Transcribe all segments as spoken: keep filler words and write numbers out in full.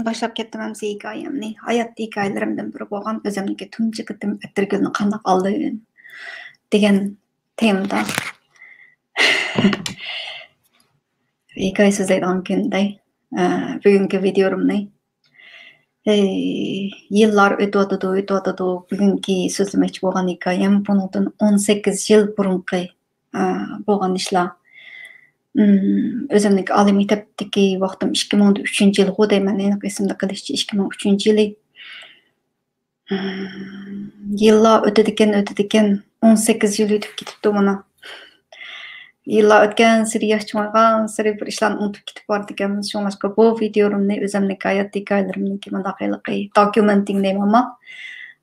باشلاپ كەتتىم ئەمسە ھېكايەمنى. ھايات ھېكايىلىرىمدىن بىرى بولغان ئۆزۈمنىڭكى تۇنجى قېتىم ئەتىرگۈلنى قانداق ئالدىم دېگەن تېمىدا. ھېكايە سۆزلەيدىغان كۈندەي، ئە، بۈگۈنكى ۋىدىيولىرىمنى، ئەي، يىللار ئۆتۈۋاتىدۇ، ئۆتۈۋاتىدۇ. بۈگۈنكى سۆزلىمەكچى بولغان ھېكايەم بۇنىڭدىن ئون سەككىز يىل بۇرۇنقى، ئە، بولغان ئىشلار. ئىم، ئۆزۈمنىڭكى ئالىي مەكتەپتىكى ۋاقتىم ئىككى مىڭ ئۈچىنچى يىلغۇ دەيمەن، ئېنىق ئېسىمدە قېلىشىچە ئىككى مىڭ ئۈچىنچى يىلى. يىللار ئۆتىدىكەن، ئۆتىدىكەن، ئون سەككىز يىل ئۆتۈپ كېتىپتۇ مانا. يىللار ئۆتكەنسېرى، ياش چوڭايغانسېرى بىر ئىشلارنى ئۇنتۇپ كېتىپ بارىدىكەنمىز. شۇڭلاشقا بۇ ۋىدىيولىرىمنى ئۆزۈمنىڭكى ھايات ھېكايىلىرىمنىڭكى مۇنداق ھېلىقى دوكيۇمېنتىنگ دەيمەنما،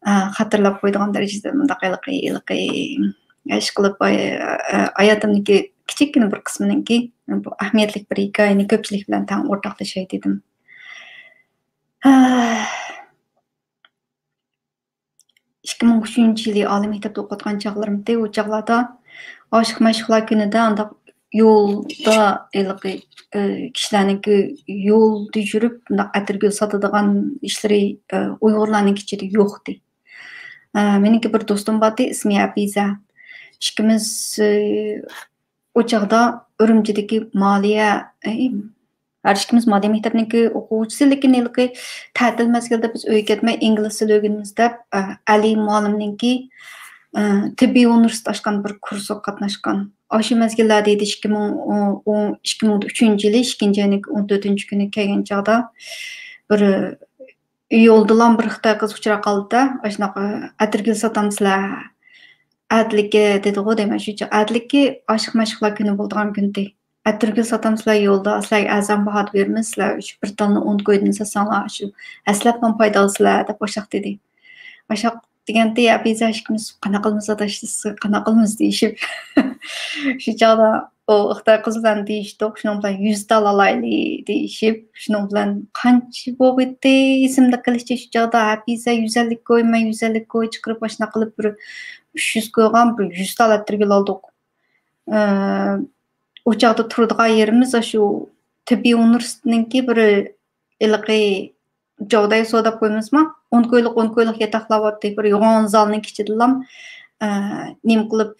ئە، خاتىرىلەپ قويىدىغان دەرىجىدە مۇنداق ھېلىقى، ھېلىقى، ئىشقىلىپ، ئاي-، ئە، ھاياتىمنىڭكى كىچىككىنە بىر قىسمىنىڭكى بۇ ئەھمىيەتلىك بىر ھېكايىنى كۆپچىلىك بىلەن تەڭ ئورتاقلىشاي دېدىم. ئىككى مىڭ ئۈچىنچى يىلى ئالىي مەكتەپتە ئوقۇۋاتقان چاغلىرىمتى، ئۇ چاغلاردا ئاشىق مەشۇقلار كۈنىدە ئانداق يولدا ھېلىقى، ئى، كىشىلەرنىڭكى يولدا يۈرۈپ مۇنداق ئەتىرگۈل ساتىدىغان ئىشلىرى، ئى، ئۇيغۇرلارنىڭ ئىچىدە يوقتى. ئە، مېنىڭكى بىر دوستۇم بارتى، ئىسمى ھەپىزە. ئىككىمىز، ئى، ئۇ چاغدا ئۈرۈمچىدىكى مالىيە، ئى، ھەر ئىككىمىز مالىيە مەكتەپنىڭكى ئوقۇغۇچىسى، لېكىن ھېلىقى تەتىل مەزگىلدە بىز ئۆيگە كەتمەي ئىنگلىز تىلى ئۆگىنىمىز دەپ، ئە، ئەلى مۇئەللىمنىڭكى، ئە، تېببىي ئۇنىۋېرسىتېت ئاچقان بىر كۇرسىغا قاتناشقان. ئاشۇ مەزگىللەردە ئىدى، ئىككى مىڭ ئون، ئىككى مىڭ ئۈچىنچى يىلى ئىككىنچى ئاينىڭ ئون تۆتىنچى كۈنى كەلگەن چاغدا بىر يولدىلا بىر خىتاي قىز ئۇچراپ قالدى-دە، ئاشۇنداق، «ئەتىرگۈل ساتامسىلەر؟ ئەتىلىكى» دېدىغۇ دەيمەن، شۇ چاغ. ئەتىلىكى ئاشىق مەشۇقلار كۈنى بولىدىغان كۈندى. «ئەتىرگۈل ساتامسىلەر يولدا؟ سىلەرگە ئەرزان باھادا بېرىمىز، سىلەر ئۈچ بىر تالنى ئون كويدىن ساتساڭلار، شۇ ھەسسىلەپلا پايدا ئالىسىلەر» دەپ ئاشاق دېدى. ئاشاق دېگەنتى، يا بىزا ئىككىمىز «قانداق قىلىمىز ئاداش، سىزگە قانداق قىلىمىز؟» دېيىشىپ، شۇ چاغدا ئۇ خىتاي قىز بىلەن دېيىشتۇق، شۇنىڭ بىلەن يۈز تال ئالايلى دېيىشىپ، شۇنىڭ بىلەن قانچە بولغىيتتى، ئېسىمدە قېلىشىچە شۇ چاغدا ھەپىزە يۈز ئەللىك كوي، مەن يۈز ئەللىك كوي چىقىرىپ، ئاشۇنداق قىلىپ بىر ئۈچ يۈز كويغا بىر يۈز تال ئەتىرگۈل ئالدۇق. ئە، ئۇ چاغدا تۇرىدىغان يېرىمىز ئاشۇ تېببىي ئۇنىۋېرسىتېتنىڭكى بىر ھېلىقى جاۋداي سو دەپ قويىمىزما؟ ئون كويلۇق، ئون كويلۇق ياتاقلار بارتتى. بىر يوغان زالنىڭ ئىچىدىلا، ئە، نېمە قىلىپ،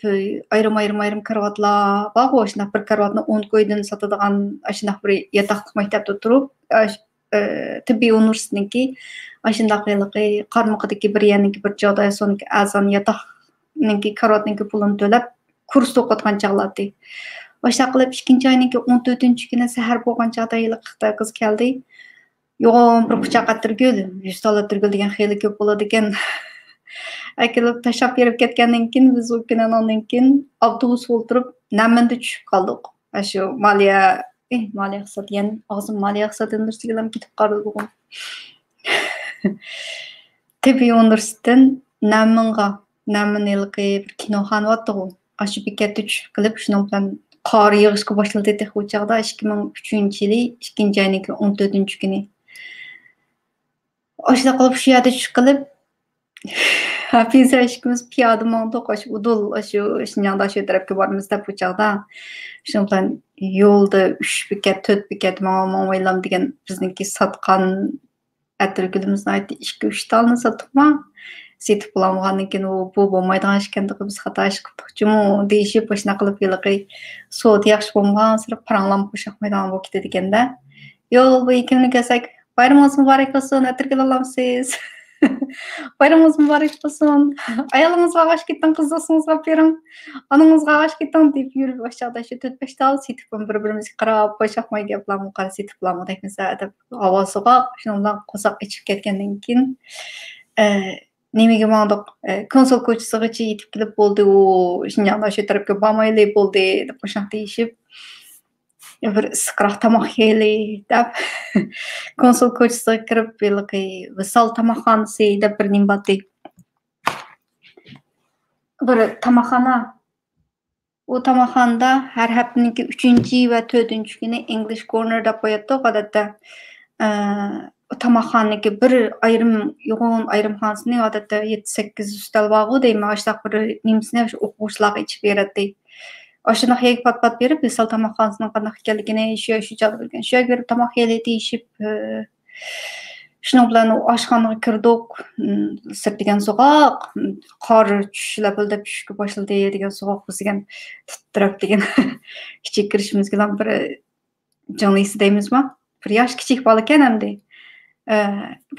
ئايرىم، ئايرىم، ئايرىم كارىۋاتلار بارغۇ، ئاشۇنداق بىر كارىۋاتنى ئون كويدىن ساتىدىغان ئاشۇنداق بىر ياتاقلىق مەكتەپتە تۇرۇپ، ئاش-، ئە، تېببىي ئۇنىۋېرسىتېتنىڭكى ئاشۇنداق ھېلىقى قارمىقىدىكى بىر يەرنىڭكى بىر جاۋداي سونىڭكى ئەرزان ياتاقنىڭكى كارىۋاتنىڭكى پۇلىنى تۆلەپ، كۇرستا ئوقۇتقان چاغلاتتى. ئاشۇنداق قىلىپ، ئىككىنچى ئاينىڭكى ئون تۆتىنچى كۈنى سەھەر بولغان چاغدا ھېلىقى خىتاي قىز كەلدى. يوغان بىر قۇچاق ئەتىرگۈل، يۈز تال ئەتىرگۈل دېگەن خېلى كۆپ بولىدىكەن. ئەكېلىپ تاشلاپ بېرىپ كەتكەندىن كېيىن، بىز ئۇ كۈنى ئانىڭدىن كېيىن ئاپتوبۇسقا ئولتۇرۇپ، نەمىندە چۈشۈپ قالدۇق. ئاشۇ مالىيە، ئېھ، مالىيە ئىقتىساد، يەنە ئاغزىم مالىيە ئىقتىساد يۆنىلىشىگىلا كېتىپ قالىدىغۇ. تېببىي ئۇنىۋېرسىتېتتىن نەمىنغا، نەمىن ھېلىقى بىر كىنوخانا بارتتىغۇ. ئاشۇ بېكەتتە چۈشۈپ قېلىپ، شۇنىڭ بىلەن قار يېغىشقا باشلىدى تېخى ئۇ چاغدا، ئىككى مىڭ ئۈچىنچى يىلى ئىككىنچى ئاينىڭكى ئون تۆتىنچى كۈنى. ئاشۇنداق قىلىپ شۇ يەردە چۈشۈپ قېلىپ، ھەپىزە ئىككىمىز پىيادە ماڭدۇق، ئاشۇ ئۇدۇل، ئاشۇ شىنجاڭدا شۇ تەرەپكە بارىمىز دەپ ئۇ چاغدا. شۇنىڭ بىلەن يولدا ئۈچ بېكەت، تۆت بېكەت ماڭا ماڭايلام دېگەن بىزنىڭكى ساتقان ئەتىرگۈلىمىز ناھايىتى ئىككى، ئۈچ تالنى ساتتۇقما. سېتىپ بولالمىغاندىن كېيىن، «ئۇ، بۇ بولمايدىغان ئىش ئىكەن، بىز خاتا ئىش قىپتۇقچۇمۇ؟» دېيىشىپ، ئاشۇنداق قىلىپ ھېلىقى سودا ياخشى بولمىغانسېرى پاراڭلارمۇ خوشياقمايدىغان بولۇپ كېتىدىكەن-دە. يول بويى كىمنى كۆرسەك، «بايرىمىڭىز مۇبارەك بولسۇن، ئەتىرگۈل ئالامسىز؟» «بايرىمىڭىز مۇبارەك بولسۇن. ئايالىڭىزغا ئاش كېتىڭ، قىز دوستىڭىزغا بېرىڭ، ئانىڭىزغا ئاش كېتىڭ» دەپ يۈرۈپ، ئاشۇ چاغدا شۇ تۆت، بەش تال سېتىپمۇ بىر-بىرىمىزگە قاراپ، بوشاقماي گەپلەرمۇ قارا سېتىپلارمۇ دەيمىز دەپ ھاۋا سوغۇق، شۇنىڭ بىلەن قورساق ئېچىپ كەتكەندىن كېيىن، ئە، نېمىگە ماڭدۇق؟ ئە، كونسۇل كوچىسىغىچە يېتىپ كېلىپ بولدى، ئۇ شىنجاڭدا شۇ تەرەپكە بارمايلى بولدى دەپ قوشاق دېيىشىپ، بىر ئىسسىقراق تاماق يەيلى دەپ، كونسۇل كوچىسىغا كىرىپ، ھېلىقى ۋىسال تاماقخانىسى دەپ بىر نېمە بارتى. بىر تاماقخانا. ئۇ تاماقخانىدا ھەر ھەپتىنىڭكى ئۈچىنچى ۋە تۆتىنچى كۈنى ئىنگلىش كورنېر دەپ قوياتتۇق ئادەتتە. ئە، ئۇ تاماقخانىنىڭكى بىر ئايرىم، يوغان ئايرىمخانىسىنى ئادەتتە يەتتە، سەككىز ئۈستەل بارغۇ دەيمەن، ئاشۇنداق بىر نېمىسىنى شۇ ئوقۇغۇچىلارغا ئېچىپ بېرەتتى. ئاشۇنداق يەرگە پات-پات بېرىپ، ۋىسال تاماقخانىسىنىڭ قانداق ئىكەنلىكىنى، شۇ، شۇ چاغدا بىلگەن، شۇ يەرگە بېرىپ تاماق يەيلى دېيىشىپ، ئە، شۇنىڭ بىلەن ئۇ ئاشخانىغا كىردۇق. سىرت دېگەن سوغۇق، قار چۈشۈش لەپىلدەپ چۈشۈشكە باشلىدى دېگەن سوغۇق بىز دېگەن تىترەپ دېگەن ئىچىگە كىرىشىمىزگىلا بىر جىڭلىسى دەيمىزما؟ بىر ياش كىچىك بالىكەن ئەمدى. ئە،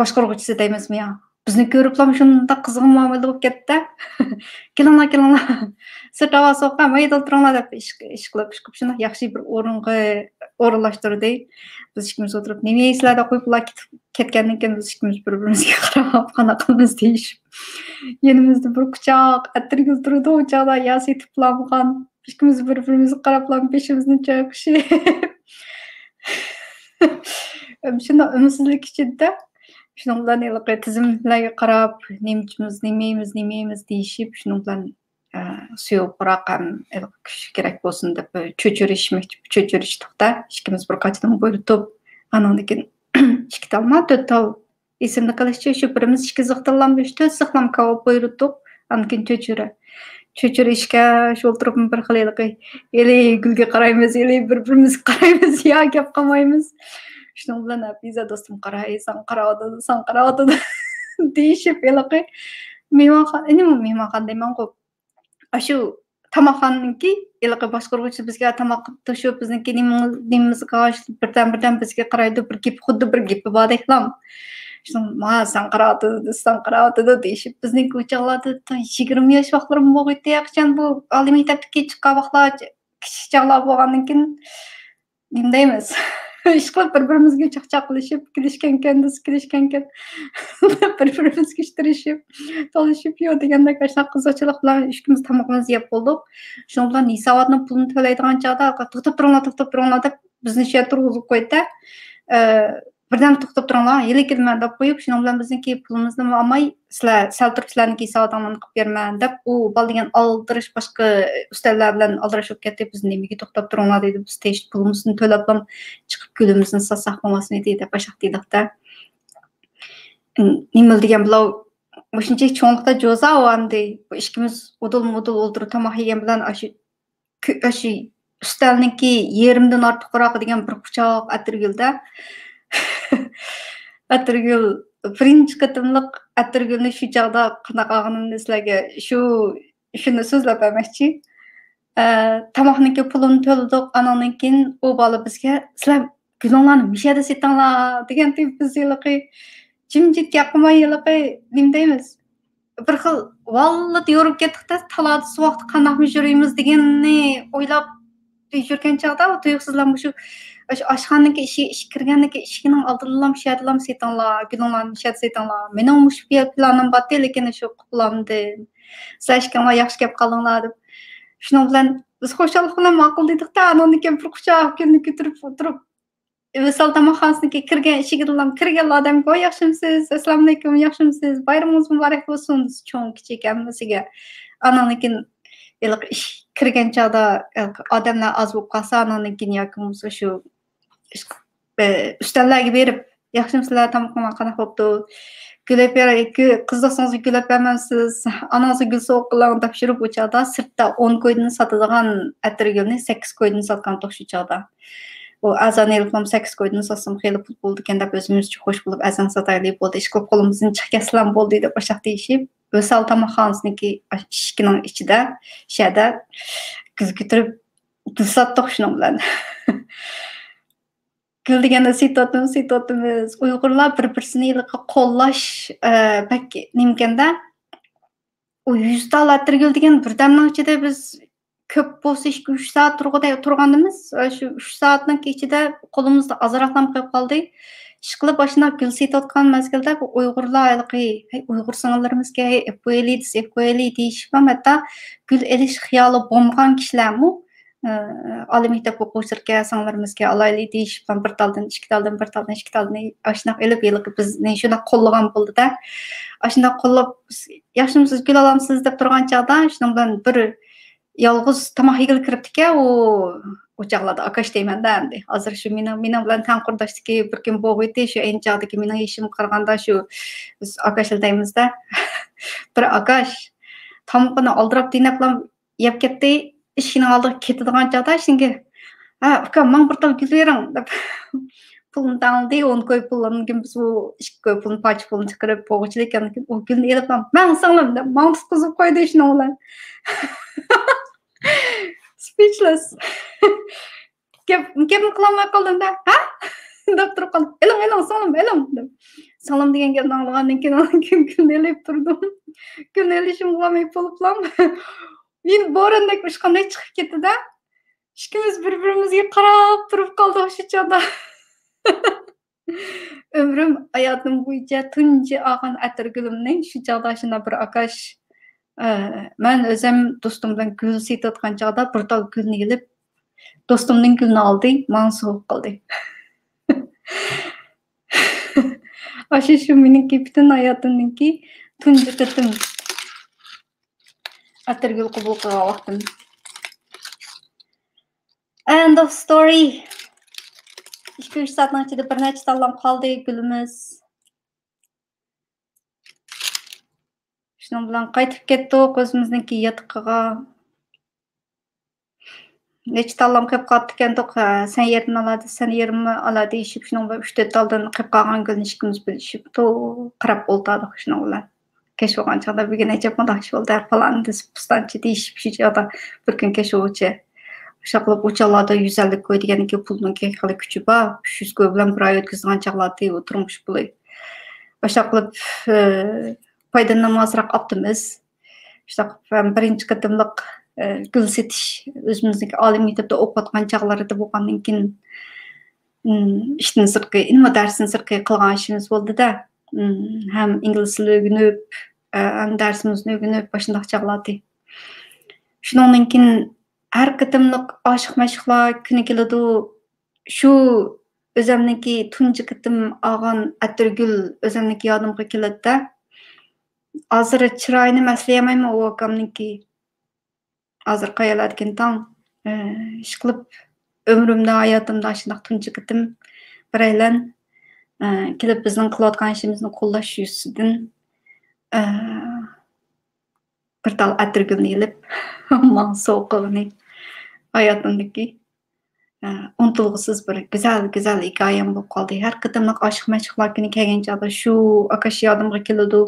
باشقۇرغۇچىسى دەيمىزمۇ يا؟ بىزنى كۆرۈپلا شۇنداق قىزغىن مۇئامىلىدە بولۇپ كەتتى. كېلىڭلار، كېلىڭلار. سىرت ھاۋا سوغۇق، مايدا ئولتۇرۇڭلار دەپ ئىشىك-، ئىشىكلەپ ئىشقىپ شۇنداق ياخشى بىر ئورۇنغا ئورۇنلاشتۇردى. بىز ئىككىمىز ئولتۇرۇپ، نېمە يەيسىلەر دەپ قويۇپلا كېتىپ كەتكەندىن كېيىن بىز ئىككىمىز بىر-بىرىمىزگە قاراپ، قانداق قىلىمىز دېيىشىپ. يېنىمىزدا بىر قۇچاق ئەتىرگۈل تۇرىدۇ، ئۇ چاغدا يا سېتىپلامغان. ئىككىمىز بىر-بىرىمىزگە قاراپلا بېشىمىزنى چايقىشىپ. شۇنداق ئۈمىدسىزلىك ئىچىدە، شۇنىڭ بىلەن ھېلىقى تىزىملەرگە قاراپ، نېمە ئىچىمىز، نېمە يەيمىز، نېمە يەيمىز دېيىشىپ، شۇنىڭ بىلەن، ئە، سۇيۇق پۇراق ھەم ھېلىقى كۈچ كېرەك بولسۇن دەپ، بىر چۆچۈرە ئىچمەكچى، چۆچۈرە ئىچتۇق-دە، ئىككىمىز بىر قاچىدىن بۇيرۇتۇپ، ئانىڭدىن كېيىن ئىككى تالما، تۆت تال ئېسىمدە قېلىشىچە، شۇ بىرىمىز ئىككى زىختىللام، ئۈچ، تۆت زىخلام كاۋاپ بۇيرۇتتۇق. ئاندىن كېيىن چۆچۈرە. چۆچۈرە ئىچكەچ ئولتۇرۇپ بىر خىل ھېلىقى، ھېلى گۈلگە قارايمىز، ھېلى بىر-بىرىمىزگە قارايمىز، يا گەپ قىلمايمىز. شۇنىڭ بىلەن ھەپىزە دوستۇم، قاراي، ساڭا قاراۋاتىدۇ، ساڭا قاراۋاتىدۇ دېيىشىپ ھېلىقى مېھمانخانا، ئىنىمۇ مېھمانخانا دەيمەنغۇ. ئاشۇ تاماقخانىنىڭكى ھېلىقى باشقۇرغۇچى بىزگە تاماق توشۇپ، بىزنىڭكى نېمىمىزگە قاراش، بىردەم، بىردەم بىزگە قارايدۇ، بىر گېپى، خۇددى بىر گېپى باردەكلا. شۇ، ما، ساڭا قاراۋاتىدۇ، ساڭا قاراۋاتىدۇ دېيىشىپ، بىزنىڭكى ئۇ چاغلاردا يىگىرمە ياش ۋاقىتلىرىم بولغىيتتى، قاچان بۇ ئالىي مەكتەپتىكى چىققان ۋاقىتلار، كىچىك چاغلار بولغاندىن كېيىن، نېمە دەيمىز؟ ئىشقىلىپ بىر-بىرىمىزگە چاقچاقلىشىپ، كېلىشكەنكەن، بىز كېلىشكەنكەن، بىر-بىرىمىزگە ئىتتىرىشىپ، تالىشىپ، يو دېگەندەك ئاشۇنداق قىزىقچىلىق بىلەن ئىككىمىز تامىقىمىزنى يەپ بولدۇق. شۇنىڭ بىلەن ھېساباتنىڭ پۇلىنى تۆلەيدىغان چاغدا، توختاپ تۇرۇڭلار، توختاپ تۇرۇڭلار دەپ بىزنى شۇ يەردە تۇرغۇزۇپ قويدى. ئە، بىردەم توختاپ تۇرۇڭلار، ھېلى كېلىمەن دەپ قويۇپ، شۇنىڭ بىلەن بىزنىڭكى پۇلىمىزنىمۇ ئالماي، سىلەر سەل تۇرۇپ سىلەرنىڭكى ھېساباتىڭلارنى قىلىپ بېرىمەن دەپ، ئۇ بالا دېگەن ئالدىراش باشقا ئۈستەللەر بىلەن ئالدىراش بولۇپ كەتتى، بىز نېمىگە توختاپ تۇرۇڭلار دېدى، بىز تېشىپ پۇلىمىزنى تۆلەپلا چىقىپ گۈلىمىزنى ساتساق بولماسمىدى دەپ ئاشاق دېدۇقتە. نېمىلا دېگەن بۇلار مۇشۇنچە چوڭلۇقتا جوزا ئەمدى بۇ ئىككىمىز ئۇدۇل-مۇدۇل ئولتۇرۇپ تاماق يېگەن بىلەن ئاشۇ كۆ-، ئاشۇ ئۈستەلنىڭكى يېرىمدىن ئارتۇقراق دېگەن بىر قۇچاق ئەتىرگۈلدە. ئەتىرگۈل، بىرىنچى قېتىملىق ئەتىرگۈلنى شۇ چاغدا قانداق ئالغىنىمنى سىلەرگە شۇ، شۇنى سۆزلەپ بەرمەكچى. ئە، تاماقنىڭكى پۇلىنى تۆلىدۇق، ئانىڭدىن كېيىن ئۇ بالا بىزگە، سىلەر گۈلۈڭلارنى مۇشۇ يەردە سېتىڭلار دېگەنتى، بىز ھېلىقى جىمجىت گەپ قىلماي ھېلىقى نېمە دەيمىز؟ بىر خىل ۋاللىت يورۇپ كەتتۇق-دە، تالادا سوغۇقتا قانداقمۇ يۈرىمىز دېگەننى ئويلاپ يۈرگەن چاغدا، ئۇ تۇيۇقسىزلا مۇشۇ، ئاشۇ ئاشخانىنىڭكى ئىشىكى، ئىشىك كىرگەندىكى ئىشىكىنىڭ ئالدىدىلا مۇشۇ يەردىلا سېتىڭلار، گۈلۈڭلارنى مۇشۇ يەردە سېتىڭلار. مېنىڭ مۇشۇ پىلانىم بارتى، لېكىن شۇ قۇپلامدى. سىلەر ئىككىڭلار ياخشى گەپ قىلدىڭلار دەپ. شۇنىڭ بىلەن بىز خۇشاللىق بىلەن ماقۇل دېدۇق-دە، ئانىڭدىن كېيىن بىر قۇچاق گۈلنى كۆتۈرۈپ ئولتۇرۇپ، ۋىسال تاماقخانىسىنىڭكى كىرگەن ئىشىكىدىنلا كىرگەنلا ئادەمگە، ۋاي، ياخشىمسىز؟ ئەسسالامۇئەلەيكۇم، ياخشىمسىز؟ بايرىمىڭىز مۇبارەك بولسۇن، دېسە، چوڭ كىچىك ھەممىسىگە. ئانىڭدىن كېيىن ھېلىقى ئىش كىرگەن چاغدا، ھېلىقى ئادەملەر ئاز بولۇپ قالسا، ئانىڭدىن كېيىن ياكى بولمىسا شۇ ئىش-، ئە، ئۈستەللەرگە بېرىپ، ياخشىمۇسىلەر، تامىقىڭلار قانداق بوپتۇ؟ گۈل ئەپ بېرەي، گۈ-، قىز دوستىڭىزغا گۈل ئەپ بەرمەمسىز؟ ئانىڭىزغا گۈل سوۋغا قىلىڭ، تاپشۇرۇپ، ئۇ چاغدا سىرتتا ئون كويدىن ساتىدىغان ئەتىرگۈلنى سەككىز كويدىن ساتقانتۇق شۇ چاغدا. ئۇ ئەزانى ئېلىپمۇ سەككىز كويدىن ساتسام خېلى پۇل بولىدىكەن دەپ، ئۆزىمىزچە خوش بولۇپ، ئەزان ساتايلى، بولدى، ئىشقىلىپ قولىمىزدىن چىقىپ كەتسىلا بولدى دەپ ئاشاق دېيىشىپ، ۋىسال تاماقخانىسىنىڭكى ئىشىكىنىڭ ئىچىدە، شەدە گۈل كۆتۈرۈپ، گۈل ساتتۇق شۇنىڭ بىلەن. گۈل دېگەندە سېتىۋاتىمىز، سېتىۋاتىمىز. ئۇيغۇرلار بىر-بىرسىنى ھېلىقى قوللاش، ئە، بەك نېمىكەندە. ئۇ يۈز تال ئەتىرگۈل دېگەن بىردەمنىڭ ئىچىدە بىز كۆپ بولسا ئىككى، ئۈچ سائەت تۇرغۇدەك، تۇرغانىمىز. شۇ ئۈچ سائەتنىڭ ئىچىدە قولىمىزدا ئازراقلا قېلىپ قالدى. ئىشقىلىپ، ئاشۇنداق گۈل سېتىۋاتقان مەزگىلدە بۇ ئۇيغۇرلار ھېلىقى، ھەي، ئۇيغۇر سىڭىللىرىمىزگە، ھەي، ئېلىپ قويايلى دېسە، ئېلىپ قويايلى دېيىشىپلا، ھەتتا گۈل ئېلىش خىيالى بولمىغان كىشىلەرمۇ ئالىي مەكتەپ ئوقۇغۇچىلىرىكەن، سىڭىللىرىمىزگە ئالايلى دېيىشىپلا، بىر تالدىن، ئىككى تالدىن، بىر تالدىن، ئىككى تالدىن ئاشۇنداق ئېلىپ، ھېلىقى بىزنى شۇنداق قوللىغان بولدى-دە. ئاشۇنداق قوللاپ، ياخشىمۇسىز، گۈل ئالامسىز دەپ تۇرغان چاغدا، شۇنىڭ بىلەن بىر يالغۇز تاماق يېگىلى كىرىپتىكەن، ئۇ، ئۇ چاغلاردا ئاكاش دەيمەن-دە ئەمدى. ھازىر شۇ مېنىڭ، مېنىڭ بىلەن تەڭ قۇرداشتىكى بىر كىم بولغىيتى، شۇ ئەينى چاغدىكى مېنىڭ يېشىمغا قارىغاندا، شۇ بىز ئاكاشلا دەيمىز-دە. بىر ئاكاش تامىقىنى ئالدىراپ تىنەپلا يەپ كەتتى. ئىشىكنىڭ ئالدىغا كېتىدىغان چاغدا ئىشىكنى، «ھە، ئۇكام، ماڭا بىر تال گۈل بېرىڭ» دەپ، پۇلنى تەڭلىدى، ئون كوي پۇلدىن كېيىن بىز ئۇ ئىككى كوي پۇلنى، پارچە پۇلنى چىقىرىپ، پوغا چىلىكەندىن كېيىن ئۇ گۈلنى ئېلىپ، ماڭ، ماڭ سىڭلىم دەپ، ماڭا تۇتقۇزۇپ قويدى شۇنىڭ بىلەن. Speechless. گەپ، گەپمۇ قىلالماي قالدىم-دە، ھە؟ دەپ تۇرۇپ قالدىم. ئېلىڭ، ئېلىڭ، سىڭلىم، ئېلىڭ دەپ. سىڭلىم دېگەن گەپنى ئاڭلىغاندىن كېيىن، ئاندىن كېيىن گۈلنى ئېلىپ تۇردۇم. گۈلنى ئېلىشىمغا بولۇپلا، يەنە بوراندەك ئۇچقاندەك چىقىپ كەتتى-دە. ئىككىمىز بىر-بىرىمىزگە قاراپ تۇرۇپ قالدۇق شۇ چاغدا. ئۆمرۈم، ھاياتىم بويىچە تۇنجى ئالغان ئەتىرگۈلۈمنى شۇ چاغدا شۇنداق بىر ئاكاش، ئە، مەن ئۆزۈم دوستۇم بىلەن گۈل سېتىۋاتقان چاغدا بىر تال گۈلنى ئېلىپ، دوستۇمنىڭ گۈلىنى ئالدى، ماڭا سوۋغا قىلدى. ئاشۇ شۇ مېنىڭكى پۈتۈن ھاياتىمنىڭكى تۇنجى قېتىم ئەتىرگۈل قوبۇل قىلغان ۋاقتىم. End of story. ئىككى-ئۈچ سائەتنىڭ ئىچىدە بىر نەچچە تاللام قالدى گۈلىمىز. شۇنىڭ بىلەن قايتىپ كەتتۇق ئۆزىمىزنىڭكى ياتىقىغا. نەچچە تاللام قېلىپ قاپتىكەندۇق، ھە، سەن يېرىمنى ئالا دېسە، سەن يېرىمنى ئالا دېيىشىپ، شۇنىڭ بىلەن ئۈچ تۆت تالدىن قېلىپ قالغان گۈلنى ئىككىمىز بۆلۈشۈپ، تو-، قاراپ ئولتۇردۇق شۇنىڭ بىلەن. كەچ بولغان چاغدا بۈگۈن ئەجەب مۇنداق ئىش بولدى، پالان دېسە پۇستانچى دېيىشىپ، شۇ چاغدا بىر كۈن كەچ بولغۇچە. ئاشۇ قىلىپ ئۇ چاغلاردا يۈز ئەللىك كوي دېگەنكى پۇلنىڭكى خېلى كۈچى بار. ئۈچ يۈز كوي بىلەن بىر ئاي ئۆتكۈزىدىغان چاغلار ئىدى، ئۇ تۇرمۇش پۇلى. ئاشۇ قىلىپ، ئە، پايدىلىنالماسراق قاپتىمىز. شۇنداق ھەم بىرىنچى قېتىملىق، ئە، گۈل سېتىش ئۆزىمىزنىڭكى ئالىي مەكتەپتە ئوقۇۋاتقان چاغلىرىدا بولغاندىن كېيىن، ئىم، ئىشتىن سىرتقى، ئىلمىي دەرستىن سىرتقى قىلغان ئىشىمىز بولدى-دە. ئىم، ھەم ئىنگلىز تىلى ئۆگىنىپ، ئە، ھەم دەرسىمىزنى ئۆگىنىپ، ئاشۇنداق چاغلاردى. شۇنىڭدىن كېيىن ھەر قېتىملىق ئاشىق-مەشۇقلار كۈنى كېلىدۇ. شۇ ئۆزۈمنىڭكى تۇنجى قېتىم ئالغان ئەتىرگۈل ئۆزۈمنىڭكى يادىمغا كېلىدۇ-دە. ھازىر چىرايىنى ئەسلىيەلمەيمەن ئۇ ئاكامنىڭكى. ھازىر قەيەرلەردىكىن تاڭ. ئە، ئىشقىلىپ، ئۆمرۈمدە، ھاياتىمدا ئاشۇنداق تۇنجى قېتىم بىرەيلەن، ئە، كېلىپ بىزنىڭ قىلىۋاتقان ئىشىمىزنى قوللاش يۈزىسىدىن، ئە، بىر تال ئەتىرگۈلنى ئېلىپ، ماڭا سوۋغا قىلغىنى ھاياتىمدىكى، ئە، ئۇنتۇلغۇسىز بىر گۈزەل، گۈزەل ھېكايەم بولۇپ قالدى. ھەر قېتىملىق ئاشىق-مەشۇقلار كۈنى كەلگەن چاغدا شۇ ئاكاش يادىمغا كېلىدۇ.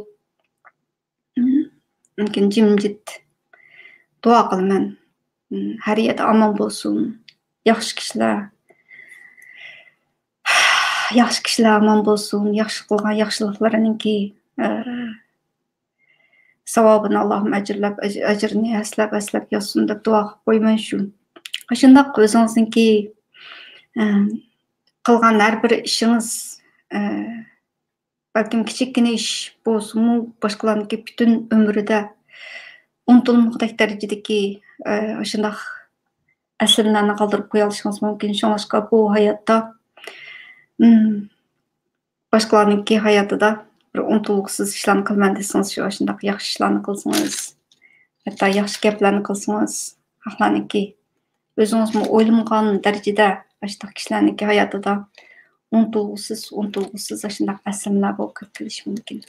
مۇمكىن جىمجىت دۇئا قىلىمەن. ھەر يەردە ئامان بولسۇن. ياخشى كىشىلەر، ياخشى كىشىلەر ئامان بولسۇن. ياخشى قىلغان ياخشىلىقلىرىنىڭكى، ئە، ساۋابىنى ئاللاھۇم ئەجىرلەپ، ئەج-، ئەجرىنى ھەسسىلەپ، ھەسسىلەپ يازسۇن دەپ دۇئا قىلىپ قويىمەن شۇ. شۇنداق ئۆزىڭىزنىڭكى، ئە، قىلغان ھەر بىر ئىشىڭىز، ئە، بەلكىم كىچىككىنە ئىش بولسىمۇ، باشقىلارنىڭكى پۈتۈن ئۆمرىدە ئۇنتۇلمىغۇدەك دەرىجىدىكى، ئە، شۇنداق ئەسلىمىلەرنى قالدۇرۇپ قويالىشىڭىز مۇمكىن. شۇڭلاشقا بۇ ھاياتتا، ئىم، باشقىلارنىڭكى ھاياتىدا بىر ئۇنتۇلغۇسىز ئىشلارنى قىلىمەن دېسىڭىز، شۇ ئاشۇنداق ياخشى ئىشلارنى قىلسىڭىز، ھەتتا ياخشى گەپلەرنى قىلسىڭىز، خەقلەرنىڭكى ئۆزىڭىزمۇ ئويلىمىغان دەرىجىدە ئاشۇنداق كىشىلەرنىڭكى ھاياتىدا ئۇنتۇلغۇسىز، ئۇنتۇلغۇسىز ئاشۇنداق ئەسلىمىلەر بولۇپ كىرىپ كېلىشى مۇمكىن.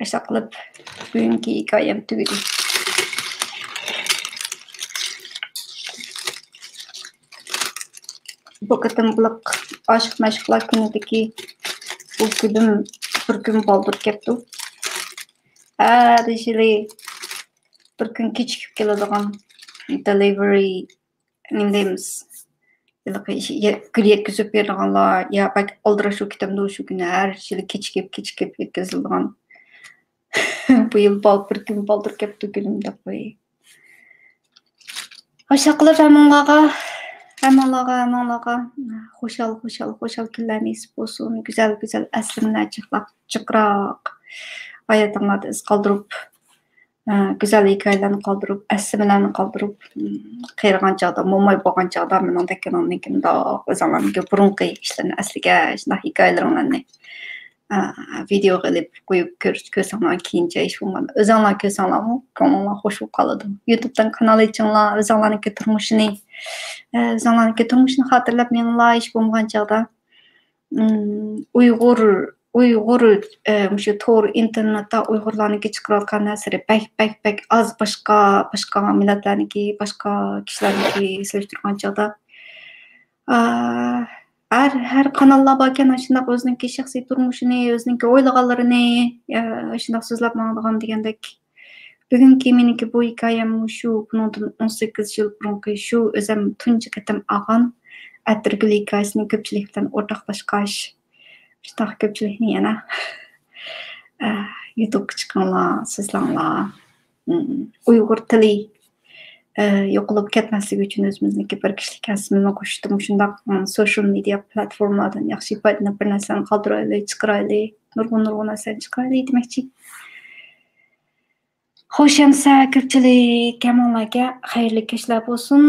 ئاشۇنداق قىلىپ بۈگۈنكى ھېكايەم تۈگىدى. بۇ قېتىملىق ئاشىق-مەشۇقلار كۈنىدىكى بۇ گۈلۈم بىر كۈن بالدۇر كەپتۇ. ھەر يىلى بىر كۈن كېچىكىپ كېلىدىغان دېلىۋېرى، نېمە دەيمىز، ھېلىقى يە-، گۈل يەتكۈزۈپ بېرىدىغانلار يا بەك ئالدىراش بولۇپ كېتەمدۇ شۇ كۈنى، ھەر يىلى كېچىكىپ، كېچىكىپ يەتكۈزۈلىدىغان. بۇ يىل بال-، بىر كۈن بالدۇر كەپتۇ گۈلۈم دەپ قوي. ئاشۇ قىلىپ ھەممىڭلارغا، ھەممىڭلارغا، ھەممىڭلارغا خۇشال، خۇشال، خۇشال كۈنلەر نېسىپ بولسۇن. گۈزەل، گۈزەل ئەسلىمىلەر جىقلاپ، جىقراق ھاياتىڭلاردا ئىز قالدۇرۇپ، ئە، گۈزەل ھېكايىلەرنى قالدۇرۇپ، ئەسلىمىلەرنى قالدۇرۇپ، ئىم، قېرىغان چاغدا، موماي بولغان چاغدا مېنىڭدەك مۇنداق ئۆزۈڭلارنىڭكى بۇرۇنقى ئىشلىرىنى ئەسلىگەن شۇنداق ھېكايىلىرىڭلارنى، ئە، ۋىدىيوغا ئېلىپ قويۇپ كۆر-، كۆرسەڭلار كېيىنچە ھېچ بولمىغاندا ئۆزۈڭلار كۆرسەڭلارمۇ كۆڭلۈڭلار خۇش بولۇپ قالىدۇ. يۇتۇبتىن قانال ئېچىڭلار، ئۆزۈڭلارنىڭكى تۇرمۇشىنى، ئە، ئۆزۈڭلارنىڭكى تۇرمۇشىنى خاتىرىلەپ مېڭىڭلار ھېچ بولمىغان چاغدا. ئىم، ئۇيغۇر، ئۇيغۇر، ئە، مۇشۇ تور ئىنتېرنېتتا ئۇيغۇرلارنىڭكى چىقىرىۋاتقان نەرسىلىرى بەك، بەك، بەك ئاز باشقا، باشقا مىللەتلەرنىڭكى، باشقا كىشىلەرنىڭكى سېلىشتۇرغان چاغدا. ئا، ھەر، ھەر قاناللار باركەن، شۇنداق ئۆزىنىڭكى شەخسىي تۇرمۇشىنى، ئۆزىنىڭكى ئويلىغانلىرىنى، ئا، شۇنداق سۆزلەپ ماڭىدىغان دېگەندەك. بۈگۈنكى مېنىڭكى بۇ ھېكايەم شۇ، بۇنىڭدىن ئون سەككىز يىل بۇرۇنقى شۇ ئۆزۈم تۇنجى قېتىم ئالغان ئەتىرگۈل ھېكايىسىنى كۆپچىلىك بىلەن ئورتاقلاشقاچ، شۇنداق كۆپچىلىكنى يەنە، ئە، يۇتۇبقا چىقىڭلار، سۆزلەڭلار. ئۇيغۇر تىلى، ئە، يوقىلىپ كەتمەسلىكى ئۈچۈن ئۆزىمىزنىڭكى بىر كىشىلىك ھەسسىمىزنى قوشۇشتا مۇشۇنداق، ئە، سوشال مېدىيا پلاتفورمىلاردىن ياخشى پايدىلىنىپ، بىر نەرسىلەرنى قالدۇرايلى، چىقىرايلى، نۇرغۇن، نۇرغۇن نەرسىلەرنى چىقىرايلى دېمەكچى. خوش ئەمسە كۆپچىلىك، ھەممىڭلارغا خەيرلىك كەچلەر بولسۇن.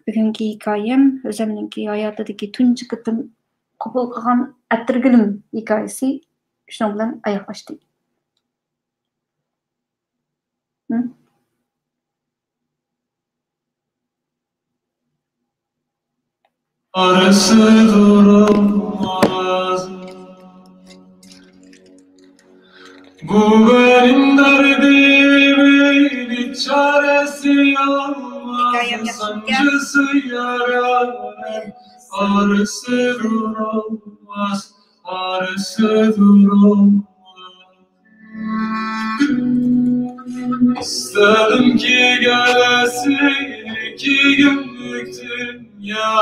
بۈگۈنكى ھېكايەم ئۆزۈمنىڭكى ھاياتىدىكى تۇنجى قېتىم قوبۇل قىلغان ئەتىرگۈلۈم ھېكايىسى شۇنىڭ بىلەن ئاياغلاشتى. Arası durulmaz. Bu benim derdim, bir çaresi olmaz. Sancısı yaranın arası durulmaz, arası durulmaz. İstedim ki gelesin iki günlük dünya.